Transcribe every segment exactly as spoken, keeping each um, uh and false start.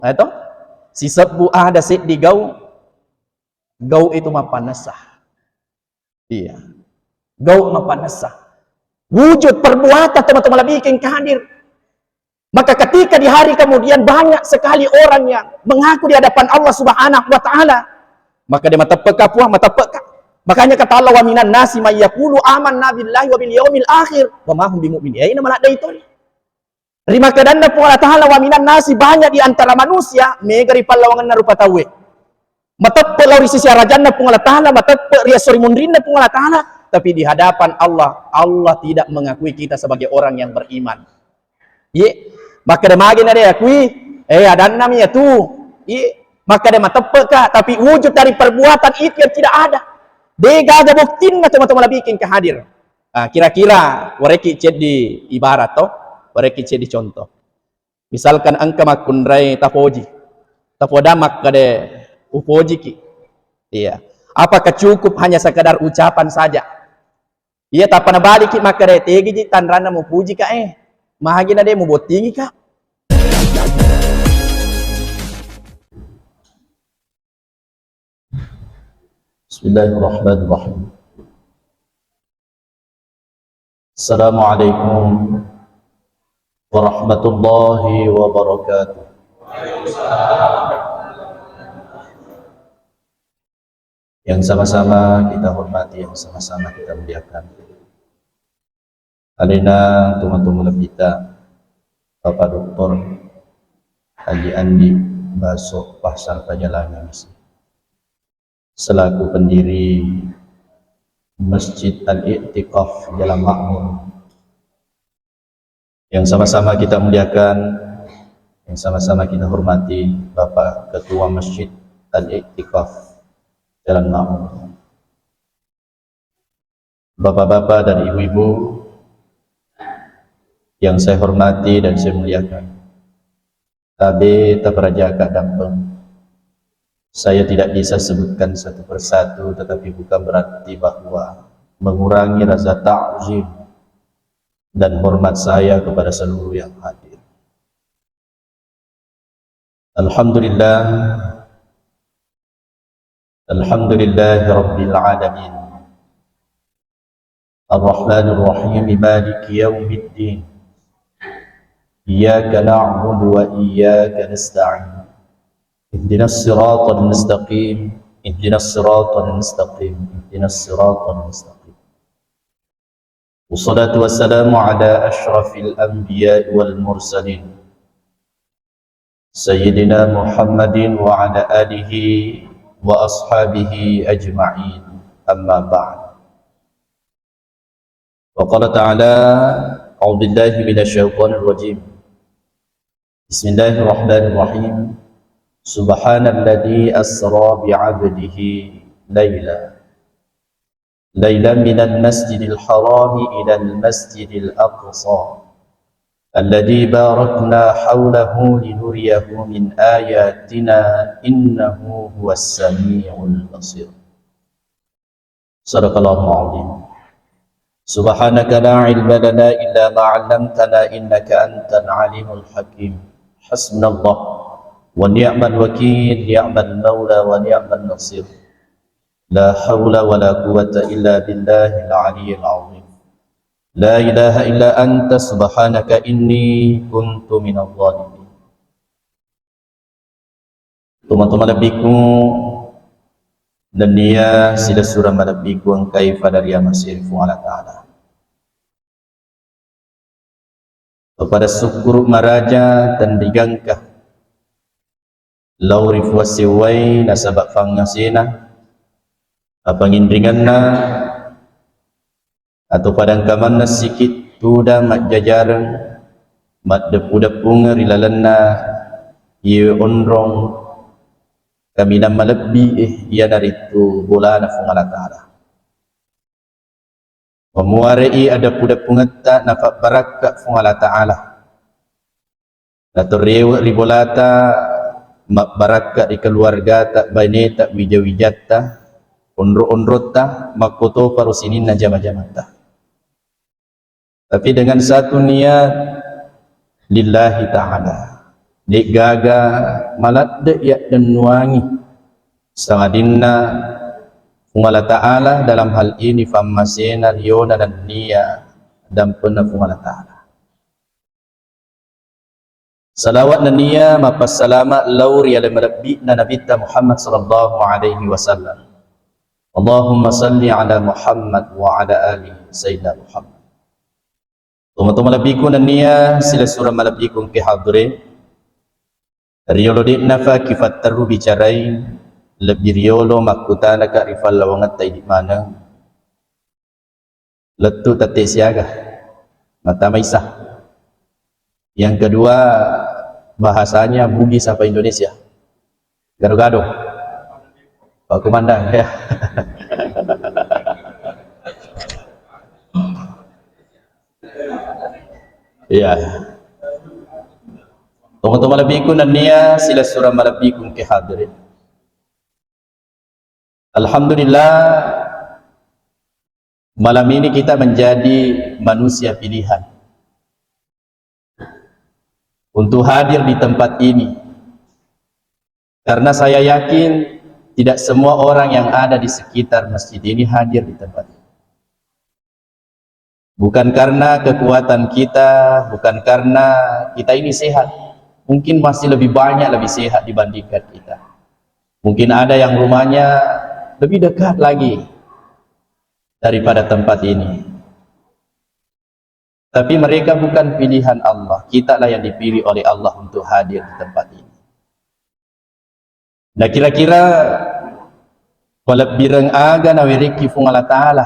Nah, itu sisebbu ada seddi gau, gau itu mapannessa. Iya. Gau mapannessa. Wujud perbuatan teman-teman lebih hadir. Maka ketika di hari kemudian banyak sekali orang yang mengaku di hadapan Allah Subhanahu wa Ta'ala, maka dia mateppeka Puang, mateppeka. Makanya kata Allah, "Wa minan nasi may yaqulu amanna billahi wa bil yaumil akhir wa ma hum bimu'min." Ya, ini malah dari itu. Rimakkedanna Puang Allah Ta'ala, "Wa minan nasi," banyak di antara manusia, mega ripallawangenna rupa tauwe. Mateppe lao ri sisi arajanna Puang Allah Ta'ala, mateppe ri esso ri munrinna Puang Allah Ta'ala, tapi di hadapan Allah, Allah tidak mengakui kita sebagai orang yang beriman. Iye, makkeda magi na de akui, eh, adanna mi ya tu. Iye, makkeda mateppe ka, tapi wujud dari perbuatan itu yang tidak ada. De gaga buktinna teman-teman lebih hadir. Ah, kira-kira warekki ceddi ibarat to, warekki ceddi contoh. Misalkan engka makkunrai tapoji, tapoda makkeda upojiki. Iya. Apakah cukup hanya sekedar ucapan saja? Iya, tappa nabaliki makkeda tegi ji tanranna mupuji ka eh. Magi na de mubottingi ka. Bismillahirrahmanirrahim. Assalamualaikum warahmatullahi wabarakatuh. Yang sama-sama kita hormati, yang sama-sama kita muliakan. Alena tomatoa malebbita, Bapak Doktor Haji Andi Baso Pasar Pajalangan, selaku pendiri Masjid Al-I'tikaf Jalan Makmur. Yang sama-sama kita muliakan, yang sama-sama kita hormati, Bapak Ketua Masjid Al-I'tikaf Jalan Makmur. Bapak-bapak dan ibu-ibu yang saya hormati dan saya muliakan. Tabe taperajaka dampeng. Saya tidak bisa sebutkan satu persatu, tetapi bukan berarti bahwa mengurangi rasa takzim dan hormat saya kepada seluruh yang hadir. Alhamdulillah. Alhamdulillahi Rabbil Alamin. Ar-Rahmanir Rahim. Maliki Yaumiddin. Iyyaka na'budu wa iyyaka nasta'in. Ihdinas siratal mustaqim. Ihdinas siratal mustaqim. Ihdinas siratal mustaqim. Wassalatu wassalamu ala asyrafil anbiya wal mursalin, Sayyidina Muhammadin wa ala alihi wa ashabihi ajma'in. Amma ba'd. Wa qala ta'ala, a'udzu billahi minasy syaithanir rajim. Bismillahirrahmanirrahim. Subhanalladzi asra bi'abdihi laila. Lailan minal masjidil harami ilal masjidil aqsa. Alladzi barakna haulahu linuriyahu min ayatina innahu huwas sami'ul basir. Sadaqallahul azim. Subhanaka la ilma lana illa ma 'allamtana innaka antal alimul hakim. Hasbunallah wa ni'mal wakil, ni'mal maula wa ni'man nasir. La haula wa la quwwata illa billahil aliyyil azim. La ilaha illa anta subhanaka inni kuntu minadh dhalimin. Tomatoa malebbiku nennia silessureng malebbiku engkai fadaria masiri Puang Allah Ta'ala. Pada sukkuru maraja tenrigangka lao ri Puang sewwae nasaba pangngasena, apanginringenna, atau padangkamanna sikit tuda majjajareng maddeppu-deppungeng ri lalenna iye onrong kaminang malebbi, eh, iyanaritu bolana Puang Allah Ta'ala. Mamuare'i adeppu-deppungetta nafabbarakka Puang Allah Ta'ala. Natoriewe ri bolata, mabbarakka ri keluargata, baineta, wija-wijatta, onro-onrotta, makkotoparo sininna jama-jamatta. Tapi dengan satu niat, lillahi ta'ala. De'gaga maladde' yaddennuangi sangadinna Puang Allah Ta'ala dalam hal ini fammasena riona nennia dampenna Puang Allah Ta'ala. Salawat nennia mappassalama' lao ri ale malebbi'na Nabitta Muhammad sallallahu alaihi wasallam. Allahumma salli ala Muhammad wa ala ali Sayyidina Muhammad. Tomatoa malebbiku nennia silessureng malebbiku engke hadere. Riolo de'nafa kifatterru bicarai, lebbi riolo makkutanaka ri fallawangetta idi' maneng. Lettu tette siaga, mattama isa. Yang kedua, bahasanya Bugis apa Indonesia? Gado-gado. Pak Komandan, ya. Iya. Tomatoa malebbiku nennia silessureng malebbiku engke hadirin. Alhamdulillah, malam ini kita menjadi manusia pilihan untuk hadir di tempat ini. Karena saya yakin tidak semua orang yang ada di sekitar masjid ini hadir di tempat ini. Bukan karena kekuatan kita, bukan karena kita ini sehat. Mungkin masih lebih banyak, lebih sehat dibandingkan kita. Mungkin ada yang rumahnya lebih dekat lagi daripada tempat ini. Tapi mereka bukan pilihan Allah. Kitalah yang dipilih oleh Allah untuk hadir di tempat ini. Nah, kira-kira palebbireng aga nawerekki Puang Allah Ta'ala?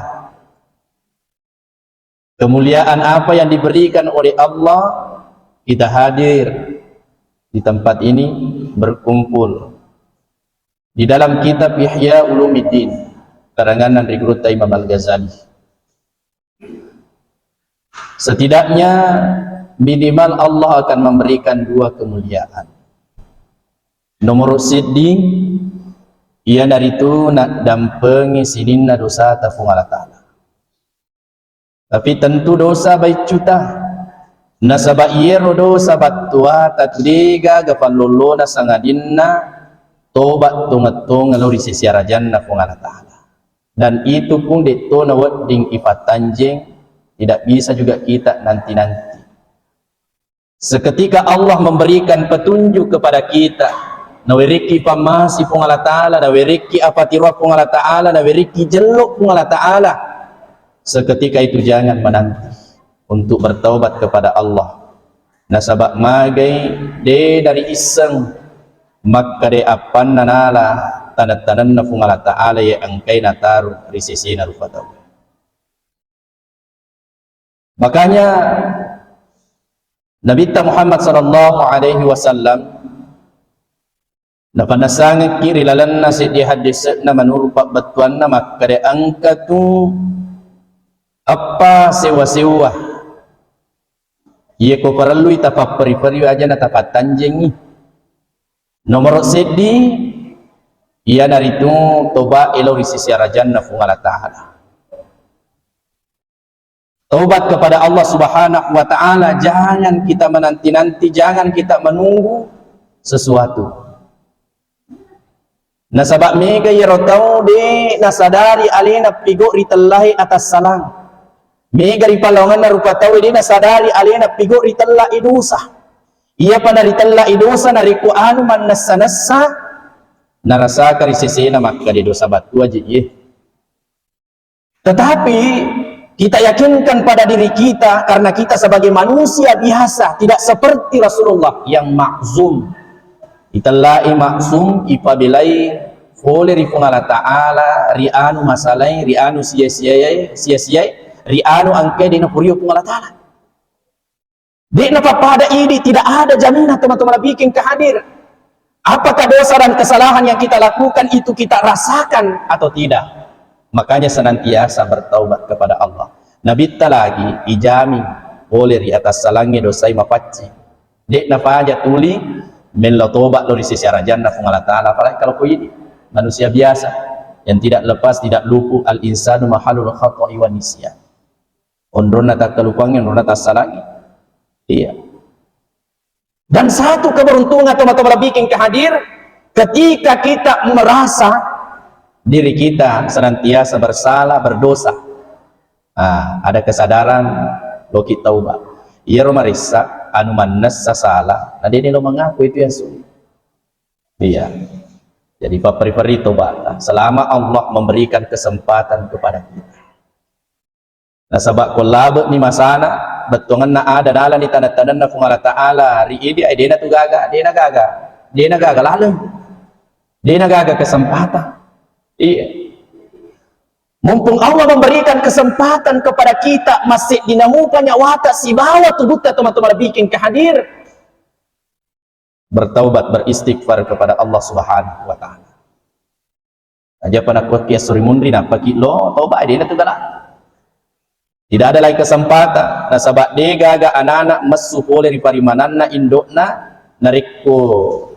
Kemuliaan apa yang diberikan oleh Allah kita hadir di tempat ini, berkumpul di dalam kitab Ihya Ulumuddin, karangan dari Gurutta Imam Al-Ghazali. Setidaknya minimal Allah akan memberikan dua kemuliaan. Nomor siddi, iyanaritu naddampengi sininna dosata Puang Allah Ta'ala. Tapi tentu dosa baiccuta. Nasaba iyero dosa battuata tu de'gaga pallollona sangadinna toba tongeng-tongeng lao ri sese arajanna Puang Allah Ta'ala. Dan itu pun de'to nawedding ipattanjeng, tidak bisa juga kita nanti-nanti. Seketika Allah memberikan petunjuk kepada kita, nawerekki pammasi Puang Allah Ta'ala, nawerekki apatiroa Puang Allah Ta'ala, nawerekki jello Puang Allah Ta'ala. Seketika itu jangan menanti untuk bertaubat kepada Allah. Nasaba magai de' nariisseng makkeda appanna nala taneng-tanenna Puang Allah Ta'ala iya engkai nataru ri sesena rupa tau. Makanya Nabitta Muhammad sallallahu alaihi wasallam napanessangekki ri lalenna seddi haddese'na menurut pabbettuanna makkeda engka tu eppa sewwa-sewwa. Iye ko parellui tapapperi-peri aja na tapattanjengi. Nomoro seddi, iyanaritu toba elo ri sisi arajanna Puang Allah Ta'ala. Taubat kepada Allah Subhanahu wa Ta'ala, jangan kita menanti-nanti, jangan kita menunggu sesuatu. Nasaba mega iyaro tau de' nasadari alena pigau ri tellae atassalang. Mega ri palawangenna rupa tau de' nasadari alena pigau ri tellae dosa. Iyapa naritellae dosa narekko anu mannessa-nessa, narasaka ri sesena makkeda dosa battua ji iye. Tetapi kita yakinkan pada diri kita karena kita sebagai manusia biasa, tidak seperti Rasulullah yang maksum. Itellai maksum, ipabelai pole ri Puang Allah Ta'ala, ri anu masalai, ri anu sia-siae, sia-siae, ri anu engkae de' napurio Puang Allah Ta'ala. De' napappada idi, tidak ada jaminan teman-teman bikin kehadir. Apakah dosa dan kesalahan yang kita lakukan itu kita rasakan atau tidak? Makanya senantiasa bertaubat kepada Allah. Nabitta lagi ijamin pole ri atassalangnge dosai mapaccing. De' napaja tuli mello toba lo ri sisi arajanna Puang Allah Ta'ala, apalagi kalau ko idi manusia biasa yang tidak lepas, tidak luput, al insanu mahalul khata'i wa nisyan. Onronna takkalupangnge, onronna tassalangnge. Iya. Dan satu keberuntungan, teman-teman, lebih ke hadir, ketika kita merasa diri kita senantiasa bersalah, berdosa. Ah, ada kesadaran, loki taubat. Iyaro marissa, anu mannessa salah, na deni lo mengaku itu yang sulit. Iya. Jadi, paperi-peri tobat. Selama Allah memberikan kesempatan kepada kita. Nasaba ko labe'ni masana, bettuangenna ada nalani taneng-tanenna Puang Allah Ta'ala ri idi, eh, dena tu gaga, dena gaga, dena gaga laleng, dena gaga kesempatan. Iya. Mumpung Allah memberikan kesempatan kepada kita, masih dinamupa nyawata sibawa tubutta, teman-teman, bikin kehadir. Bertaubat, beristighfar kepada Allah Subhanahu wa Ta'ala. Aja pada kuat kia suri munri, napaki lo toba, dena tu gala. Tidak ada lagi kesempatan. Nasaba de gaga anak-anak messu pole ri parimananna indokna, narekko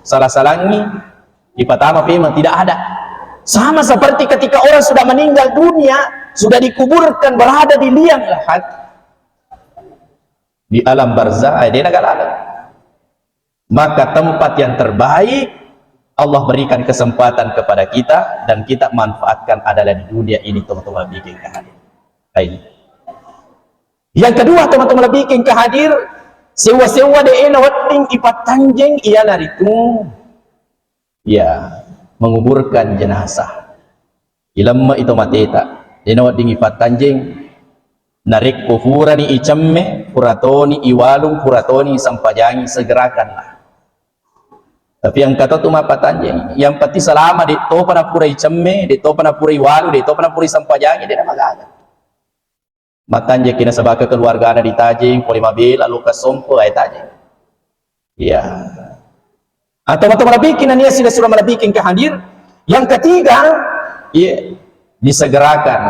salah-salangi, dipatama pemang, tidak ada. Sama seperti ketika orang sudah meninggal dunia, sudah dikuburkan, berada di liang lahat, di alam barzah, eh, dena gala. Maka tempat yang terbaik Allah berikan kesempatan kepada kita dan kita manfaatkan adalah di dunia ini, teman-teman, bikin kehadir. Nah, ini. Yang kedua, teman-teman, bikin kehadir, sewa-sewa de ena wedding ipattanjeng, iyanaritu, ya, menguburkan jenazah. Ilemme ito mateta, dena wedding ipattanjeng. Narekko purani icemme, puratoni iwalung, puratoni sempajangi, segerakanlah. Tapi engka to tu mappatanjeng, yang penting selama de topa napura icemme, de topa napura iwalu, de topa napura isempajangi, de namagaga. Mattanjeng ki nasaba keluargana ditajeng, pole mabela, lokka sompo, ae tajeng. Iya. Atau mata malebbiking nania sila sura malebbiking ke hadir. Yang ketiga, iya, disegerakan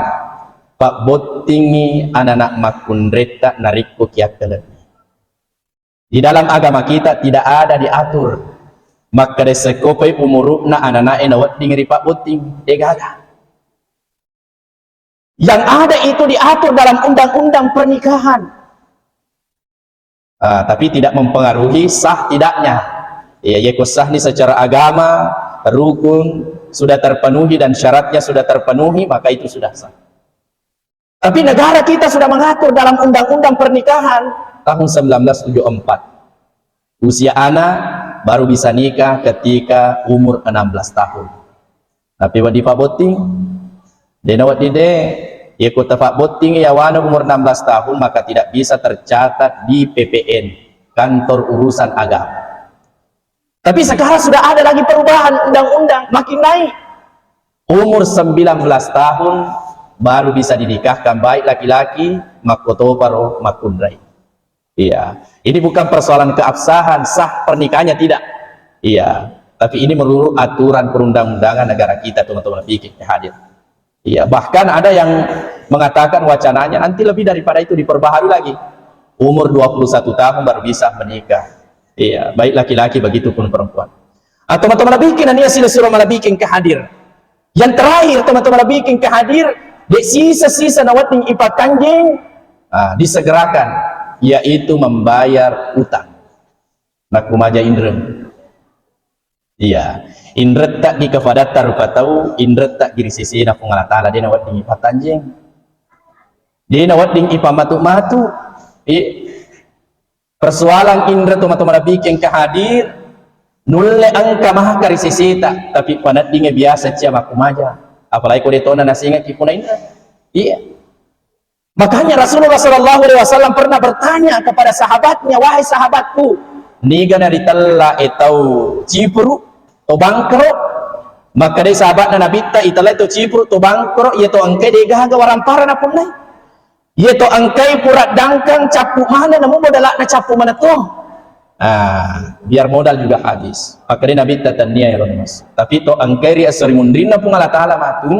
pabbottingi anak-anak makkunretta narekko kiakkalenni. Di dalam agama kita tidak ada diatur makkeda sekkopai umurukna anak-anak e nawedding ripabbotting, degaga. Yang ada itu diatur dalam undang-undang pernikahan. Ah, tapi tidak mempengaruhi sah tidaknya. Ya, ya, sah ini secara agama, rukun sudah terpenuhi dan syaratnya sudah terpenuhi, maka itu sudah sah. Tapi negara kita sudah mengatur dalam undang-undang pernikahan tahun sembilan belas tujuh empat. Usia anak baru bisa nikah ketika umur enam belas tahun. Tapi wedding pabbotting, dena wedding de, yeko tapabbotting yawana umur enam belas tahun, maka tidak bisa tercatat di P P N, kantor urusan agama. Tapi sekarang sudah ada lagi perubahan undang-undang, makin naik. Umur sembilan belas tahun baru bisa dinikahkan baik laki-laki, makkotoparo makkunrai. Iya. Ini bukan persoalan keabsahan, sah pernikahannya, tidak. Iya. Tapi ini menurut aturan perundang-undangan negara kita, teman-teman, fikih hadir. Iya, bahkan ada yang mengatakan wacananya nanti lebih daripada itu diperbaharui lagi. Umur dua puluh satu tahun baru bisa menikah. Iya, baik laki-laki begitu pun perempuan. Atau teman-teman lebih kena niat sila suruh malah bikin ke hadir. Yang terakhir, teman-teman lebih bikin ke hadir, de sisa-sisa nawedding ipakanjeng, ah, disegerakan, yaitu membayar utang. Nakkumaja inreng. Iya. Inretta di kafadatta rupa tau, inretta di risisina Puang Allah Ta'ala, dena wedding ipatanjeng. Dena wedding ipamatu-matu. I-, persoalan inre tu matu malabikeng ke hadir, nulle engka maka risisita, tapi paneddinge biasa cia makkumaja. Apalagi ko detona nasingaki puna inre. Iya. Makanya Rasulullah Shallallahu Alaihi Wasallam pernah bertanya kepada sahabatnya, "Wahai sahabatku, niga naritella e tau cipuru, to bangkro?" Maka dari sahabatna Nabitta, "Itellai to cipuru, to bangkro, iya to engkai degaga warampara napunnai. Iya to engkai pura dangkang cappu mana, namu modalakna cappu mana to." Ah, biar modal juga habis. Maka dari Nabitta, "Tennia ya Rasulullah. Tapi to engkai ri esso ri munrinna Puang Allah Ta'ala matu,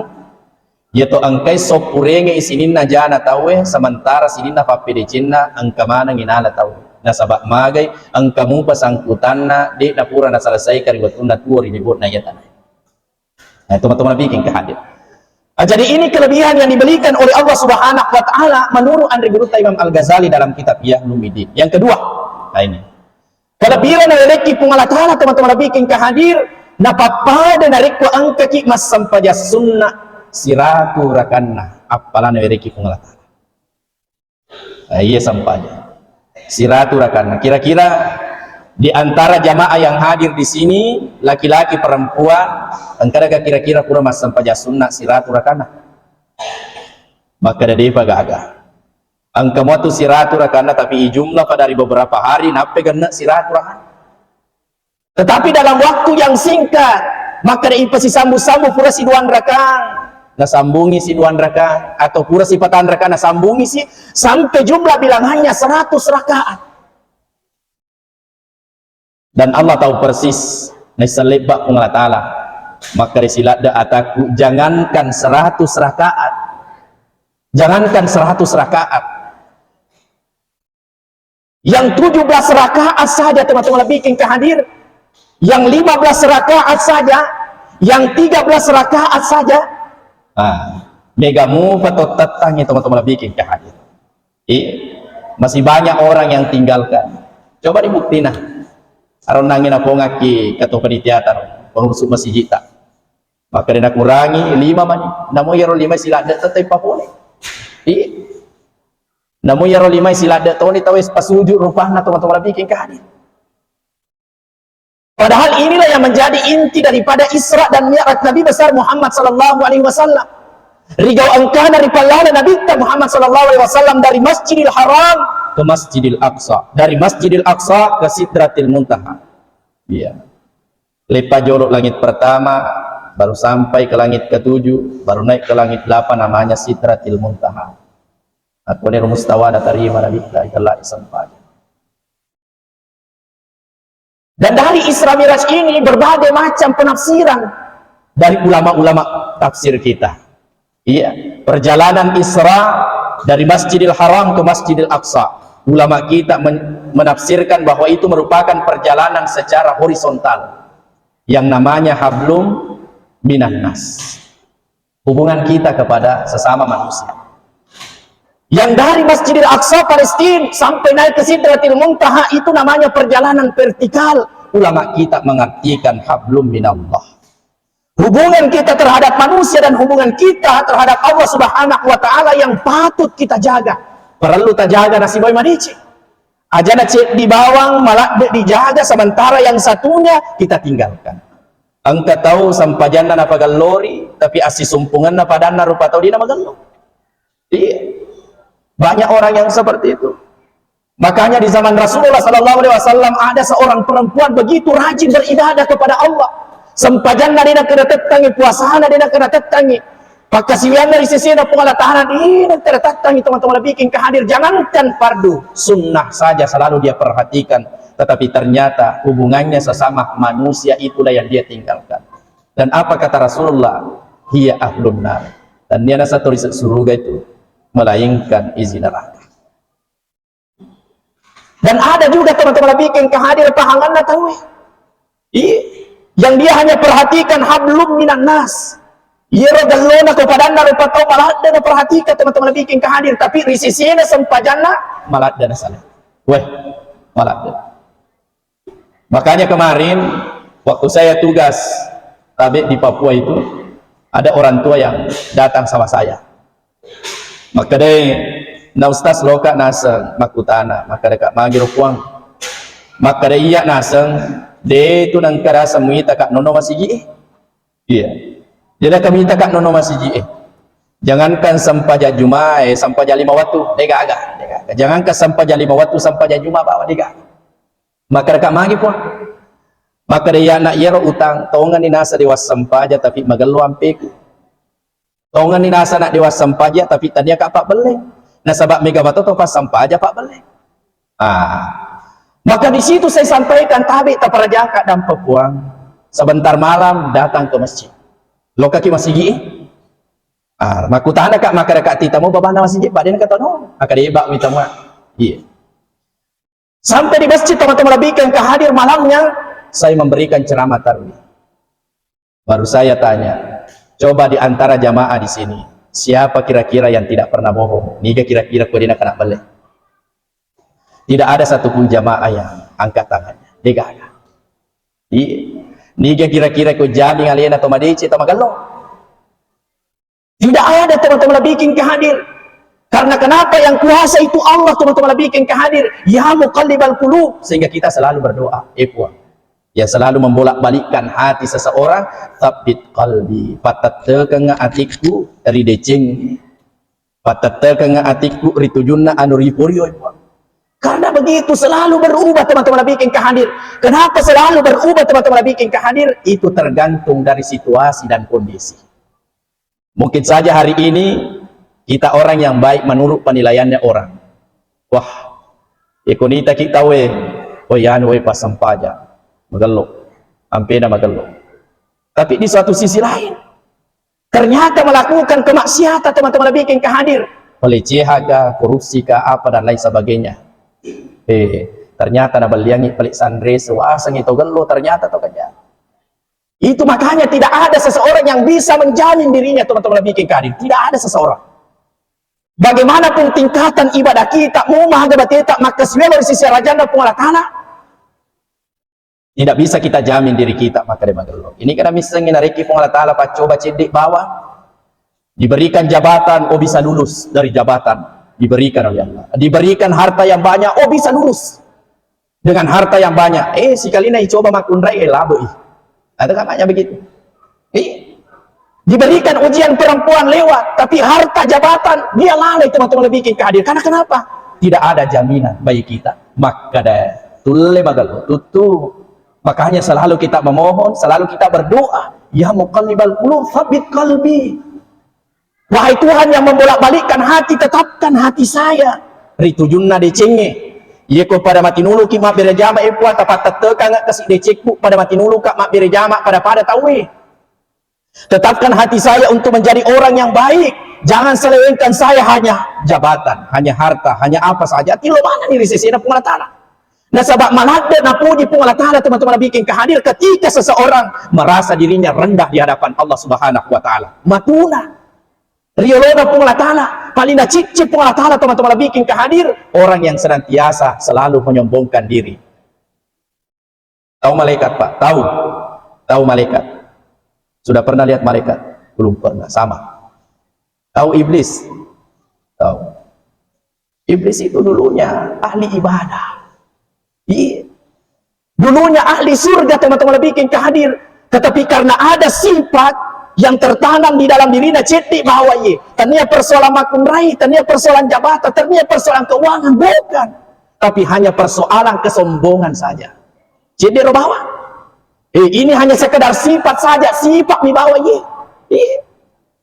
iya to engkai soppurengei sininna jana tauwe, sementara sininna pappedecenna engka manengngi nala tauwe. Nasaba magai engka mupa sangkutanna, de napura naselesaikan ri wettunna tuo ri lebo'na iya tanae." Nah, itu teman-teman bikin ke hadir. Nah, jadi ini kelebihan yang diberikan oleh Allah Subhanahu wa Ta'ala menurut Andri Gurutta Imam Al-Ghazali dalam kitab Ihya Ulumuddin. Yang kedua, nah ini. Kalebbireng nawerekki Puang Allah Ta'ala, teman-teman lebih king hadir, napappada narekko engkaki massempajang sunna siratu rakanna, appala nawerekki Puang Allah Ta'ala. Nah, iya sempajang siratu rakanna. Kira-kira di antara jamaah yang hadir di sini, laki-laki, perempuan, engkadaga kira-kira pura massempajang sunna siratu rakanna? Makkada depa gaga. Engka mua tu siratu rakanna, tapi ijumlah pada ri beberapa hari, nappa genne siratu rakanna. Tetapi dalam waktu yang singkat, makkada ipasisambu-sambu pura siduang rakang, nasambungi siduang rakang, atau pura sipatang rakang, nasambungi si, sampai jumlah bilangannya seratus rakaat. Dan Allah tahu persis, naisseng lebba Puang Allah Ta'ala. Makkada siladde atakku, jangankan seratus rakaat. Jangankan seratus rakaat. Yang tujuh belas rakaat saja, teman-teman lebih king hadir. Yang lima belas rakaat saja, yang tiga belas rakaat saja. Ah, mega mupa to tettangi, teman-teman lebih king hadir. Iya. Masih banyak orang yang tinggalkan. Coba dibuktina. Aronnangi napongakki ketua panitia taro, pengurus masjid ta. Makkada nakurangi lima mani. Namo iyaro lima siladde tettai papole. Iya. Namo iyaro lima siladde toni tawwe pasujud rupanna, teman-teman lebih king hadir. Padahal inilah yang menjadi inti daripada Isra dan Mi'raj Nabi besar Muhammad sallallahu alaihi wasallam. Rigau engkana ripallala Nabi Muhammad sallallahu alaihi wasallam dari Masjidil Haram ke Masjidil Aqsa, dari Masjidil Aqsa ke Sidratil Muntaha. Iya. Lepa jolo langit pertama, baru sampai ke langit ketujuh, baru naik ke langit delapan, namanya Sidratil Muntaha. Aku ni mustawa natarima Nabi kita, itulah sempajang. Dan dari Isra Mi'raj ini berbagai macam penafsiran dari ulama-ulama tafsir kita. Iya, perjalanan Isra dari Masjidil Haram ke Masjidil Aqsa. Ulama kita men-, menafsirkan bahwa itu merupakan perjalanan secara horizontal yang namanya hablum minan nas. Hubungan kita kepada sesama manusia. Yang dari Masjidil Aqsa Palestina sampai naik ke Sidratil Muntaha itu namanya perjalanan vertikal. Ulama kita mengartikan hablum minallah. Hubungan kita terhadap manusia dan hubungan kita terhadap Allah Subhanahu wa Ta'ala yang patut kita jaga. Perlu tajaga nasibawai madeceng. Ajana ceddi bawang maladde dijaga, sementara yang satunya kita tinggalkan. Engka tau sempajanna napagellori, tapi assisumpungenna padanna rupa tau dina magello. Iya. Banyak orang yang seperti itu. Makanya di zaman Rasulullah sallallahu alaihi wasallam ada seorang perempuan begitu rajin beribadah kepada Allah. Sempajanna dena kena tettangi, puasana dena kena tettangi. Pakkasiwianna ri sesena Puang Allah Ta'ala dena kena tettangi, teman-teman lebih king hadir. Jangankan fardu, sunnah saja selalu dia perhatikan. Tetapi ternyata hubungannya sesama manusia itulah yang dia tinggalkan. Dan apa kata Rasulullah? Hiya ahlun nar. Dan dia nasa tulis surga itu melainkan isi neraka. Dan ada juga teman-teman lebih yang kehadir pahanganna tahu. Iya. Yang dia hanya perhatikan hablum minan nas. Iya, ro gellona ko padanna rupa tau maladde na perhatikan teman-teman lebih yang kehadir, tapi ri sesena sempajanna maladde na salah. Weh, maladde. Makanya kemarin waktu saya tugas tabe di Papua itu, ada orang tua yang datang sama saya. Makkedai, "Na Ustaz, loka naseng makkutana." Makkedaka, "Magi ro Puang?" Makkeda, "Iya naseng, de tu nengka naseng muita ka nono masigi e." Iya. Jadi kami tak nono masigi e. Jangankan sempajang Jumat, eh, sempajang lima waktu, de gaga, de gaga. Jangankan sempajang lima waktu, sempajang Jumat bawa de gaga. Makkedaka, "Magi Puang?" Makkeda, "Iya nak, iyaro utang, tongeng ni nasa de wassempaja tapi magello ampeku. Tongeng ni nasa nak de wassempaja tapi tania ka pabbelle. Nasaba mega mato to passempaja pabbelle." Ah. Maka di situ saya sampaikan, tabe taparajaka dampa Puang. Sebentar malam datang ke masjid. Lokaki masigi e. Ah, makkutana ka, makkeda ka, "Tita mo babanna masigi, Pak?" De na katono. Makkeda, "Iya, Pak, mita mua." Iya. Sampai di masjid, teman-teman lebih yang kehadir malamnya, saya memberikan ceramah tarwih. Baru saya tanya, "Coba di antara jamaah di sini, siapa kira-kira yang tidak pernah bohong? Niga kira-kira ko de na kena belle?" Tidak ada satupun jamaah yang angkat tangannya. Degaga. Iya. Niga kira-kira ko jamin alena to madeceng, to magello? Tidak ada, teman-teman, lebih king hadir. Karena kenapa? Yang kuasa itu Allah, teman-teman, lebih king hadir. Ya muqallibal qulub, sehingga kita selalu berdoa, eh Puang, yang selalu membolak-balikkan hati seseorang, tsabbit qalbi, patettekengnga atikku ri deceng, patettekengnga atikku ri tujunna anu riporio, eh Puang. Karena begitu selalu berubah, teman-teman, lebih king hadir. Kenapa selalu berubah, teman-teman, lebih king hadir? Itu tergantung dari situasi dan kondisi. Mungkin saja hari ini kita orang yang baik menurut penilaiannya orang. Wah, ikonita kita we, oh ya, we passampajang. Magello. Ampena magello. Tapi di suatu sisi lain, ternyata melakukan kemaksiatan, teman-teman, lebih king hadir. Pelecehan kah, korupsi kah, apa dan lain sebagainya. Eh, ternyata nabelliangi pale sanre, sewasangi to gello, ternyata to kejam. Itu makanya tidak ada seseorang yang bisa menjamin dirinya, teman-teman, lebih king hadir. Tidak ada seseorang. Bagaimanapun tingkatan ibadah kita, mu mahaga bateta, maka siwelo di sisi rajanna Puang Allah Ta'ala, tidak bisa kita jamin diri kita, maka de magello. Ini karena misalnya nareki Puang Allah Ta'ala paccoba cedde bawang, diberikan jabatan, oh bisa lulus dari jabatan, diberikan oleh Allah. Diberikan harta yang banyak, oh bisa lulus dengan harta yang banyak. Eh, sikalina icoba makkunrai, eh, labo i. Ada kan banyak begitu. Eh, diberikan ujian perempuan lewat, tapi harta jabatan dia lalai, teman-teman, lebih king hadir. Karena kenapa? Tidak ada jaminan bagi kita. Maka deh, tulle magello, tutu. Makanya selalu kita memohon, selalu kita berdoa, ya muqallibal qulub, tsabbit qalbi. Wahai Tuhan yang membolak-balikkan hati, tetapkan hati saya ri tujunna decengnge. Iye ko pada matinuluki mabbere jama, eh Puang, tapattettekang kasi decekku pada matinuluka mabbere jama pada-pada tauwe. Tetapkan hati saya untuk menjadi orang yang baik. Jangan selewengkan saya hanya jabatan, hanya harta, hanya apa saja. Tilo mana nih risesena Puang Allah Ta'ala. Nasaba maladde napuji Puang Allah Ta'ala, teman-teman, lebih king hadir, ketika seseorang merasa dirinya rendah di hadapan Allah Subhanahu wa Ta'ala. Matuna. Riolona Puang Allah Ta'ala, paling nacicci Puang Allah Ta'ala, teman-teman, lebih king hadir, orang yang senantiasa selalu menyombongkan diri. Tahu malaikat, Pak? Tahu? Tahu malaikat? Sudah pernah lihat malaikat? Belum pernah. Sama. Tahu iblis? Tahu. Iblis itu dulunya ahli ibadah. Iya. Dulunya ahli surga, teman-teman, lebih king hadir. Tetapi karena ada sifat yang tertanam di dalam dirinya, cedde bawa ye. Tania persoalan makkunrai, tania persoalan jabatan, tania persoalan keuangan, bukan. Tapi hanya persoalan kesombongan saja. Cedde ro bawa. Eh, ini hanya sekedar sifat saja, sifat mi bawa ye. Iya.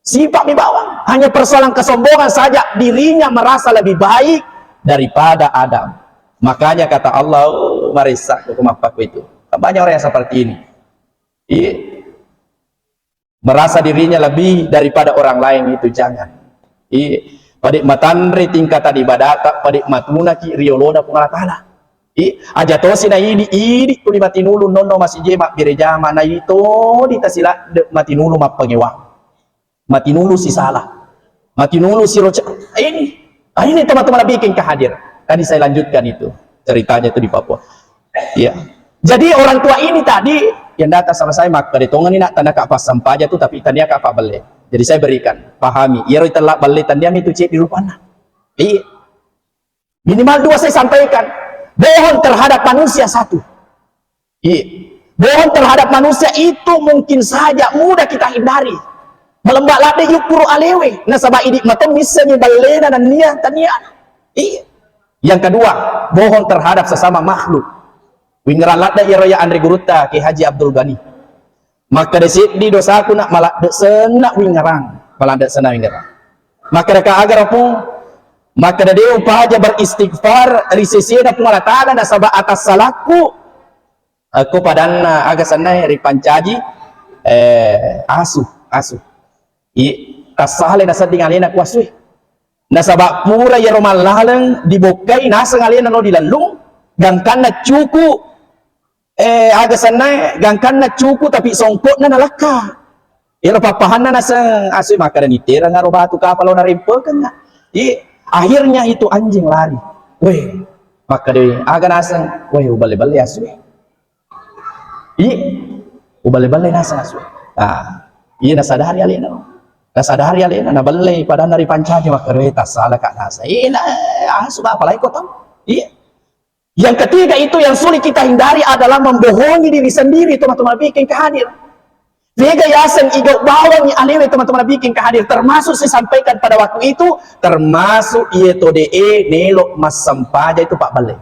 Sifat mi bawang, hanya persoalan kesombongan saja, dirinya merasa lebih baik daripada Adam. Makanya kata Allah, "Oh, marissa ko mappaku itu." Kan banyak orang yang seperti ini. Iya. Merasa dirinya lebih daripada orang lain itu, jangan. Iya. Pada matanre tingkatan ibadata, pada matunaki riolona Puang Allah Ta'ala. Iya. Aja tosi na idi, idi kuli matinulu nonno masije mabbere jama, na ito di tasila de matinulu mappangewang. Matinulu sisala. Matinulu siroca. Ini. Ah, ini teman-teman lebih king hadir. Tadi saya lanjutkan itu ceritanya itu di Papua. Iya. Jadi orang tua ini tadi yang datang sama saya, maka ditongani nak tanda kak passampaja tu, tapi tania kak pabelle. Jadi saya berikan, pahami. Iyaro itella belle tania itu cek di rupana. Iya. Minimal dua saya sampaikan. Bohong terhadap manusia satu. Iya. Bohong terhadap manusia itu mungkin saja mudah kita hindari. Malemba ladde yukkuru alewe, nasaba idi mato missengi ballena nennia tania. Iya. Yang kedua, bohong terhadap sesama makhluk. Wingerang ladde iyaro ya anre gurutta Ki Haji Abdul Ghani. Makkeda seddi dosaku nak maladde senna wingerang, maladde senna wingerang. Makkeda ka agara pung, makkeda de upaja beristighfar ri sesena Puang Allah Ta'ala nasaba atas salahku. Ko padanna aga sennae ripancaji, eh, asu, asu. I, tassale nasedding alena ku asue. Nasaba pura iyaro mallaleng dibokkai naseng alena lo dilellung, gangkanna cuku, eh, aga sennae, gangkanna cuku tapi songkokna nalakka. Iyaro pappahanna naseng asue, makkeda nitereng aro batu kapa lao narempekengnga. I, akhirnya itu anjing lari. Weh, makkeda aga naseng, weh, uballe-balle asue. Iya, uballe-balle naseng asu. Ah, iya nasadari alena. Nasadari alena, nabellei padanna ripancaji, makkaroe tassala ka naseng. Iya, na, asu ba, apalagi ko tau. Iya. Yang ketiga itu yang sulit kita hindari adalah membohongi diri sendiri, teman-teman bikin kehadir. Mega yaseng igau bawangi alewe, teman-teman bikin kehadir. Termasuk saya sampaikan pada waktu itu, termasuk iya to de e nelo massempajang itu, Pak Bale.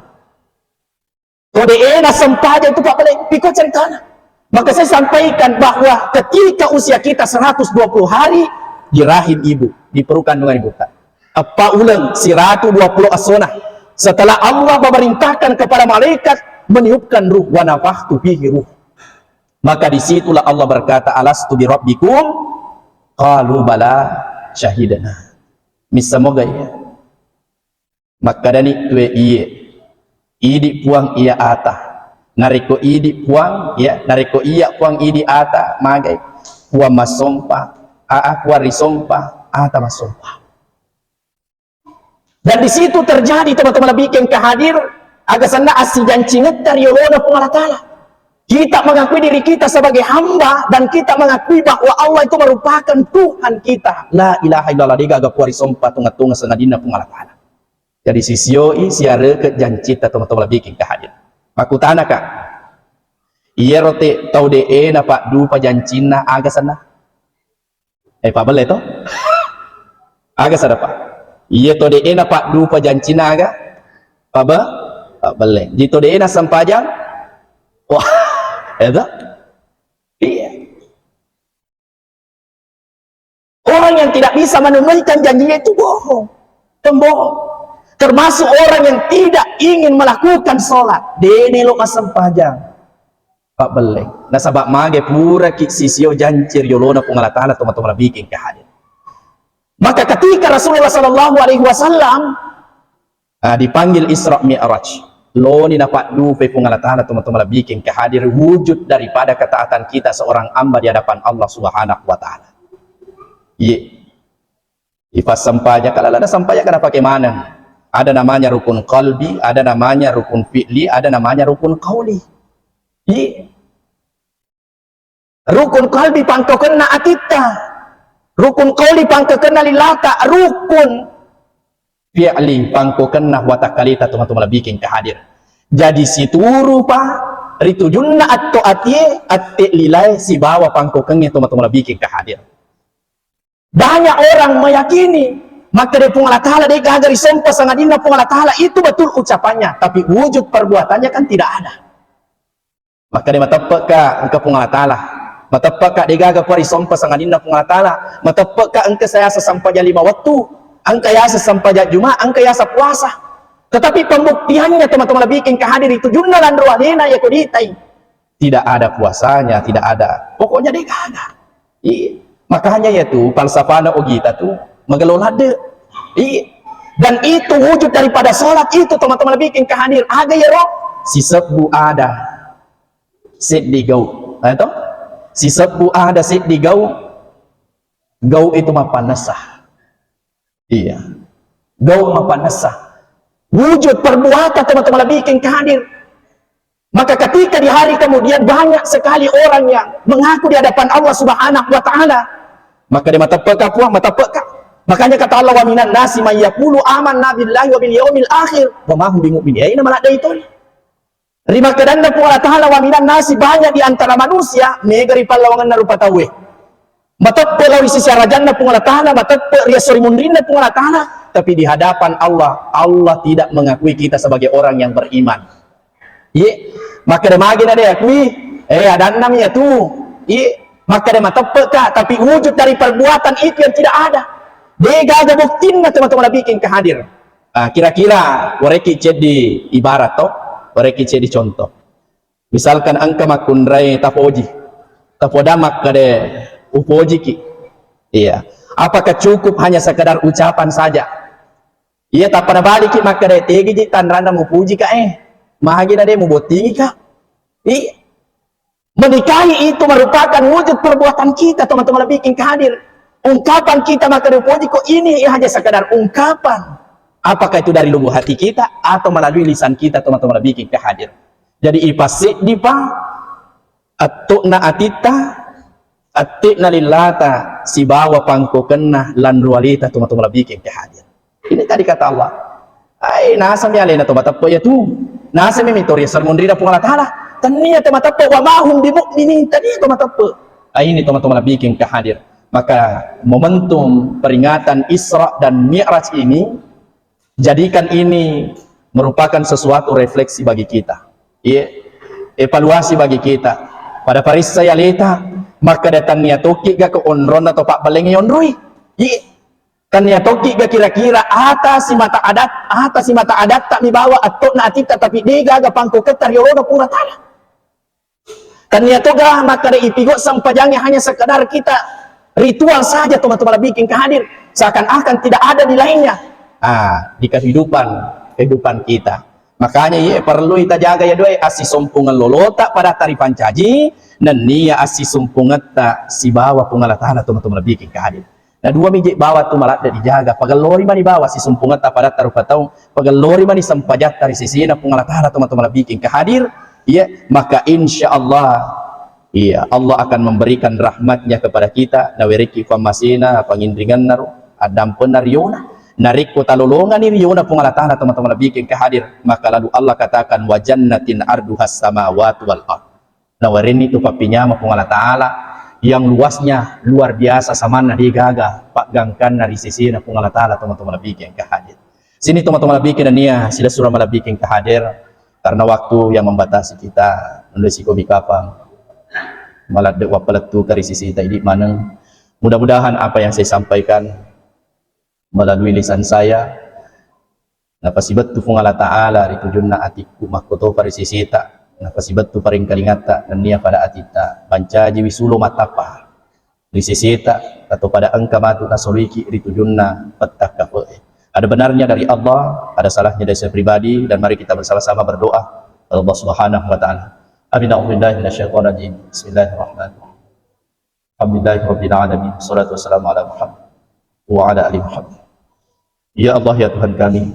To de e nassempajang itu, Pak Bale, piko ceritana. Maka saya sampaikan bahwa ketika usia kita seratus dua puluh hari di rahim ibu, di perut kandungan ibu, Pak. Eppa uleng, siratu dua puluh essona. Setelah Allah memerintahkan kepada malaikat meniupkan ruh, wa nafakhtu fihi ruh. Maka disitulah Allah berkata, "Alastu bi rabbikum?" Qalu bala syahidna. Missa moga iya. Makkedani tue iye, "Idi Puang iya ata." Narekko idi Puang, ya, narekko iya Puang idi ata, magai Puang massompa, aa Puang risompa, ata massompa. Dan di situ terjadi, teman-teman, lebih ke hadir, aga senna assijancingetta ri yolona Puang Allah Ta'ala. Kita mengakui diri kita sebagai hamba dan kita mengakui bahwa Allah itu merupakan Tuhan kita. La ilaha illallah, degaga Puang risompa tunga-tunga sangadinna Puang Allah Ta'ala. Jadi sisioi siareke jancita, teman-teman, lebih ke hadir. Makutana ka, iyaro te tau de e napaddupa jancinna, aga senna? Eh, pabelle to? Aga sadapa? Iya to de e napaddupa jancinna, aga? Pabe? Pabelle. Di to de e nassempajang? Wah, itu? Iya. Orang yang tidak bisa menunaikan janjinya itu bohong. Pembohong. Termasuk orang yang tidak ingin melakukan sholat. Dene lo massempajang. Pabbelleng. Nasaba mage puraki sisio janci ri yolona Puang Allah Ta'ala, tomatoa malebbiking ke hadir. Maka ketika Rasulullah sallallahu alaihi wasallam, ah, dipanggil Isra Mi'raj, loni napaddupai Puang Allah Ta'ala, tomatoa malebbiking ke hadir, wujud daripada ketaatan kita seorang hamba di hadapan Allah Subhanahu wa Ta'ala. Iya. Ipassempajang, kalau ada sempajang kan pakai maneng. Ada namanya rukun qalbi, ada namanya rukun fi'li, ada namanya rukun qauli. Iya. Rukun qalbi pangkokenna atitta. Rukun qauli pangkokenna lilata. Rukun fi'li pangkokenna watakalita, tomatoa malebbiking ke hadir. Jadi siturupa ritujunna atto atie, atte lilae sibawa pangkokengnge, tomatoa malebbiking ke hadir. Banyak orang meyakini, makkeda Puang Allah Ta'ala de gaga risompa sangadinna Puang Allah Ta'ala, itu betul ucapannya, tapi wujud perbuatannya kan tidak ada. Makkeda mateppeka engka Puang Allah Ta'ala, mateppeka de gaga pa risompa sangadinna Puang Allah Ta'ala, mateppeka engka sayasa sempajang lima wettu, engka yasa sempajang Juma, engka yasa puasa. Tetapi pembuktiannya, tomatoa malebbiking ke hadir, ritujunna lanro alena yako ditai. Tidak ada puasanya, tidak ada. Pokoknya de gaga. Iya. Makanya ya tu falsafana ogita tu magelo ladde. Iya. Dan itu wujud daripada sholat itu, tomatoa malebbiking ke hadir. Aga yero? Sisebbu ada seddi gau. Nah, itu? Sisebbu ada seddi gau. Gau itu mapannessa. Iya. Gau mapannessa. Wujud perbuatan, tomatoa malebbiking ke hadir. Maka ketika di hari kemudian banyak sekali orang yang mengaku di hadapan Allah Subhanahu wa Ta'ala. Makkeda mateppeka Puang, mateppeka. Makanya kata Allah, "Wa minan nasi may yaqulu amanna billahi wa bil yaumil akhir, wa ma hum bimu'minin." Aina maladde itu. Rimakkedanna Puang Allah Ta'ala, "Wa minan nasi," banyak di antara manusia, mega ripallawangenna rupa tauwe. Mateppe lao ri sisi arajanna Puang Allah Ta'ala, mateppe ri esso ri munrinna Puang Allah Ta'ala, tapi di hadapan Allah, Allah tidak mengakui kita sebagai orang yang beriman. Iye, makkeda magi na de akui, eh, adanna mi atu. Iye, makkeda mateppe ka, tapi wujud dari perbuatan itu yang tidak ada. De gaga buktinna, tomatoa malebbiking ke hadir. Ah, kira-kira warekki ceddi ibarat to, warekki ceddi contoh. Misalkan engka makkunrai tapoji, tapoda makkeda upojiki. Iya. Apakah cukup hanya sekedar ucapan saja? Iya, tappa nabaliki makkeda tegiji tanranna mupuji ka, eh. Magi na de mubottingi ka. Iya. Menikahi itu merupakan wujud perbuatan kita, tomatoa malebbiking ke hadir. Ungkapan kita makkeda upojiko ini hanya sekedar ungkapan. Apakah itu dari lubuk hati kita atau melalui lisan kita, tomatoa malebbiking ke hadir? Jadi ipasseddi pa Atto'na atitta, atte'na lillata, sibawa pangkokenna lanrualita, tomatoa malebbiking engka hadir. Ini tadi kata Allah. Ai, nasami alena to mateppe' iya tu. Nasami mitori sermon rida Puang Allah Ta'ala. Tania to mateppe', wa ma hum bi mu'minin, tania to mateppe'. Ai, ini tomatoa malebbiking engka hadir. Maka momentum peringatan Isra dan Mi'raj ini, jadikan ini merupakan sesuatu refleksi bagi kita. Iya, evaluasi bagi kita. Pada paressa aleta, maka datang nia tokki ga ke onronna to pabbeleng yonroi. Iya. Tania tokki ga kira-kira ata simata adat, ata simata adatta mi bawa atto'na atitta, tapi de gaga pangkoketta riolona Puang Allah Ta'ala. Tania toga makkada ipigo sempajangnge hanya sekedar kita ritual saja, tomatoa malebbiking engka hadir, seakan-akan tidak ada di lainnya. Ah, di kehidupan, kehidupan kita. Makanya, iya, perlu kita jaga ya doe, assisompungeng lolota pada tari pancaji, nennia assisompungetta sibawa Puang Allah Ta'ala, tomatoa malebbiking engka hadir. Na dua mi je bawa tu maladde dijaga, pagellori mani bawa sisumpungetta pada tarupa tau, pagellori mani sempajatta ri sesena Puang Allah Ta'ala, tomatoa malebbiking engka hadir, iya, maka insya Allah, iya, Allah akan memberikan rahmatnya kepada kita, nawerekki fammasena, panginringenna ro, addampenna riona. Narekko talolongani riona Puang Allah Ta'ala, tomatoa malebbiking engka hadir, maka lalu Allah katakan, wa jannatin arduhas samawati wal ard. Nawarenni tu pappinyama Puang Allah Ta'ala yang luasnya luar biasa, samanna de gaga paggangkanna ri sesena Puang Allah Ta'ala, tomatoa malebbiking engka hadir. Sini tomatoa malebbiking nennia silessureng malebbiking engka hadir, karena waktu yang membatasi kita, nunde sikomi kapang maladde wappalettuka ri seseta idi maneng. Mudah-mudahan apa yang saya sampaikan melalui lisan saya, napasibettu Puang Allah Ta'ala ri tujunna atikku, makkotopa ri seseta, napasibettu parengkalingatta nennia pada atitta, mancajiwi sulo mattappa ri seseta, atau pada engka matu nasoloiki ri tujunna pettakkape'e. Ada benarnya dari Allah, ada salahnya dari saya pribadi, dan mari kita bersama-sama berdoa kepada Allah Subhanahu wa Ta'ala. Amin. A'udzubillahi minasyaitonirrajim. Bismillahirrahmanirrahim. Alhamdulillahirabbil alamin. Wassalatu wassalamu ala Muhammad wa ala ali Muhammad. Ya Allah, ya Tuhan kami,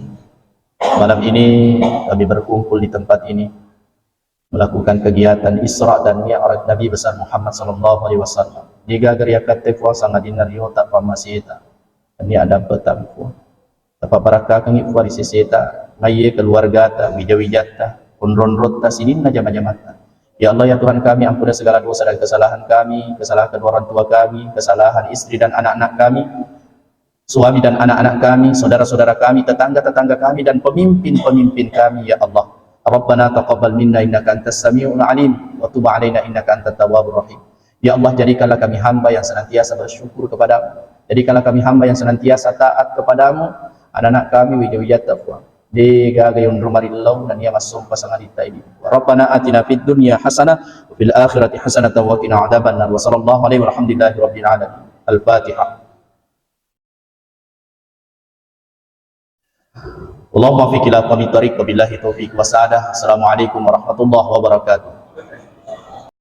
malam ini kami berkumpul di tempat ini melakukan kegiatan Isra dan Mi'raj Nabi besar Muhammad sallallahu alaihi wasallam. Digaga riakkatte Puang sangadinna riota pammaseta. Ini ada petang Puang. Tapabbarakkakengngi Puang ri seseta, maiye keluargata, wija-wijatta, onro-onrotta, sininna jama-jamatta. Ya Allah, ya Tuhan kami, ampuni segala dosa dan kesalahan kami, kesalahan kedua orang tua kami, kesalahan istri dan anak-anak kami, suami dan anak-anak kami, saudara-saudara kami, tetangga-tetangga kami, dan pemimpin-pemimpin kami, ya Allah. Rabbana taqabbal minna innaka antas samiul alim, wa tub alaina innaka antat tawwabur rahim. Ya Allah, jadikanlah kami hamba yang senantiasa bersyukur kepadamu. Jadikanlah kami hamba yang senantiasa taat kepadamu. Anak-anak kami, wija-wijatta Puang, de gaga yonro marillau nennia massompa sangaditta idi. Rabbana atina fid dunya hasanah wa fil akhirati hasanatan wa qina adzabannar. Wa sallallahu alaihi walhamdulillahi rabbil alamin. Al-Fatihah. Allahumma fiq ila aqwamit thariq, wa billahi taufiq wa sa'adah. Assalamualaikum warahmatullahi wabarakatuh.